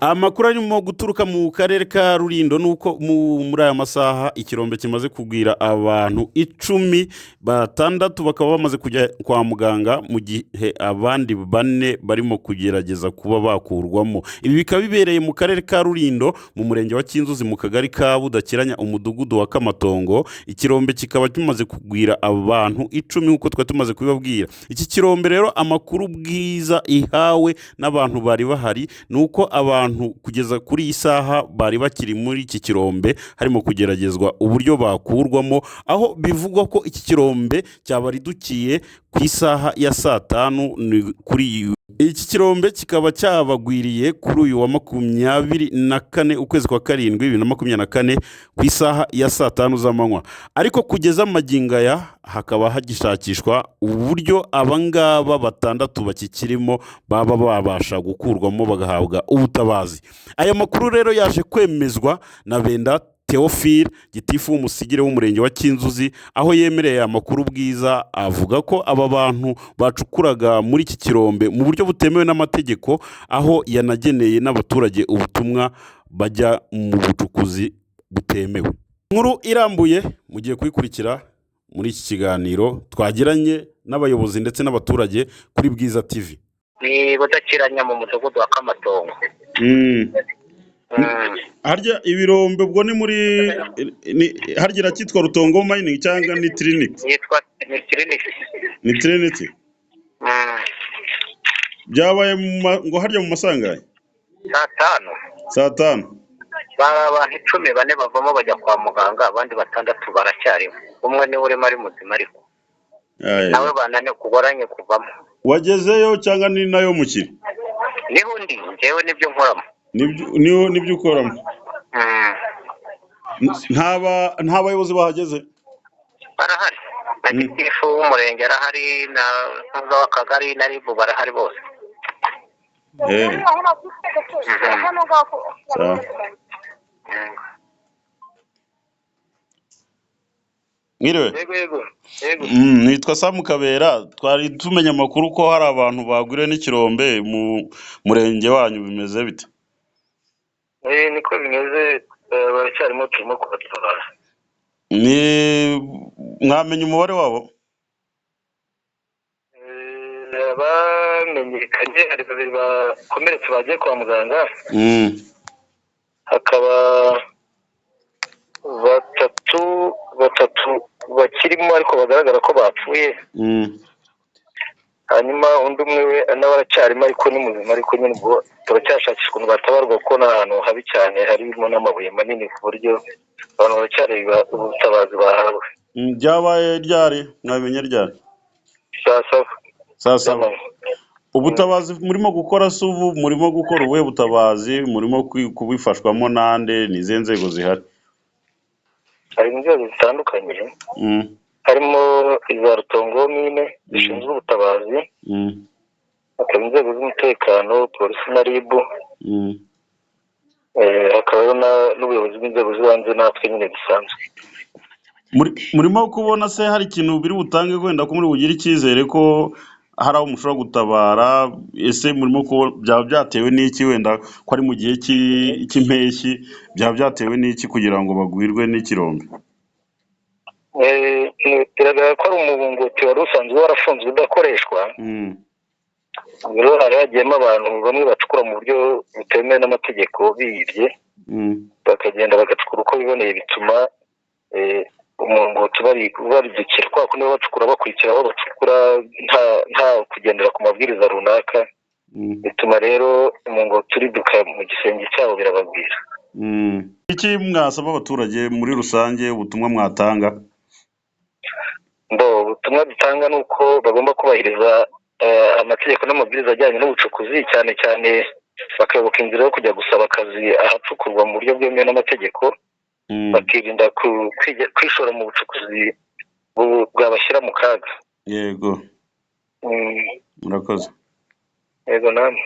Amakuru arimo guturuka mu karere ka Rulindo ni uko muri aya masaha ikirombe kimaze kugwira abantu 10, 6 bakaba bamaze kujya kwa muganga, mu gihe abandi 4 barimo kugerageza kuba bakurwamo. Ibi bikaba bibereye mu karere ka Rulindo, mu murenge wa Cyinzuzi, mu kagari ka Budakiranya, umudugudu wa Kamatongo. Ikirombe kikaba kimaze kugwira abantu 10 nk'uko twari tumaze kubibabwira. Iki kirombe rero, amakuru Bwiza ihawe n'abantu bari bahari ni uko abantu kugeza kuri iyi saha bari bakiri muri iki kirombe, harimo kugeragezwa uburyo bakurwamo, aho bivugwa ko iki kirombe cyabaridukiye ku isaha ya saa 5. Ni kuri iki kirombe kikaba cyabagwiriye kuri uyu wa 24 ukwezi kwa 7 2024 ku isaha ya saa 5 z'amanywa. Ariko kugeza magingo aya hakaba hagishakishwa uburyo abangaba 6 bakikirimo baba babasha gukurwamo bagahabwa ubutabazi. Aya makuru rero yaje kwemezwa na Benda Theophile, gitifu w'umusigire w'umurenge wa Cyinzuzi, aho yemereye aya makuru Bwiza, avuga ko aba bantu bacukuraga muri iki kirombe mu buryo butemewe n'amategeko, aho yanageneye n'abaturage ubutumwa bajya mu bucukuzi butemewe. Inkuru irambuye mugiye kuyikurikira muri iki kiganiro twagiranye n'abayobozi ndetse n'abaturage kuri Bwiza TV. Ni Budakiranya, mu mudugudu wa Kamatongo. Harya ibirombe ubwo ni muri harya iracyitwa Rutongo Mining cyangwa ni Trinity? Yitwa ni Trinity. Ni Trinity. Byabaye ngo harya mu masangahe? Saa 5. Saa 5. Bari abantu 10, 4 bavamo bajya kwa muganga, abandi 6 baracyarimo. Umwe niwe urimo ari muzima, ariko nawe banane kugoranye kuvamo. Wagezeyo cyangwa ni nayo mukiri? Niho ndi njyewe, nibyo nkoramo. Nibyo ukoramo? Nta bayobozi bahageze? Barahari, na gitifu w'umurenge arahari, na ntuza w'akagari na RIB barahari bose. Sawa. Mwiriwe. Yego, yego, yego. Nitwa Samu Kabera, twari tumenya amakuru ko hari abantu bagwiriwe n'ikirombe mu murenge wanyu, bimeze bite? Niko bimeze, baracyarimo, turimo kubatabara. Ni mwamenya umubare wabo? Abamenyekanye hari 2 bakomeretse bagiye kwa muganga, hakaba 3 bakirimo ariko bagaragara ko bapfuye. Hanyuma undi umwe we nawe aracyarimo ariko ni muzima, ariko nyine ubwo turacyashakisha ukuntu batabarwa, kuko ni ahantu habi cyane harimo n'amabuye manini, ku buryo abantu baracyareba ubutabazi bahawe. Byabaye ryari? Mwabimenye ryari? Saa 7. Saa 7. Ubutabazi murimo gukora si ubu murimo gukora ubuhe butabazi? Murimo kubifashwamo nande? Ni izihe nzego zihari? Hari inzego zitandukanye, harimo iza Rutongo mine zishinzwe ubutabazi, hakaba inzego z'umutekano, polisi na RIB, hakaba n'ubuyobozi bw'inzego z'ibanze natwe nyine bisanzwe. Murimo kubona se hari ikintu biri butange wenda ko muri bugire icyizere ko hari aho mushobora gutabara? Ese murimo kubona byaba byatewe n'iki, wenda ko ari mu gihe cy'impeshyi, byaba byatewe n'iki kugira ngo bagwirwe n'ikirombe? Biragaragara ko ari umubungoti wari usanzwe warafunzwe udakoreshwa. Rero hari hagiyemo abantu bamwe bacukura mu buryo butemewe n'amategeko biyibye, bakagenda bagacukura uko biboneye, bituma umungoti ubaridukira kwa kundi bacukura bakurikira aho bacukura nta kugendera ku mabwiriza runaka. Bituma rero umungoti uriduka mu gisenge cyabo, birabagwira. Iki mwasaba abaturage muri rusange, ubutumwa mwatanga? Ubutumwa dutanga ni uko bagomba kubahiriza amategeko n'amabwiriza ajyanye n'ubucukuzi, cyane cyane bakayoboka inzira yo kujya gusaba akazi ahacukurwa mu buryo bwemewe n'amategeko, bakirinda kwishora mu bucukuzi bwabashyira mu kaga. Yego. Murakoze. Yego namwe.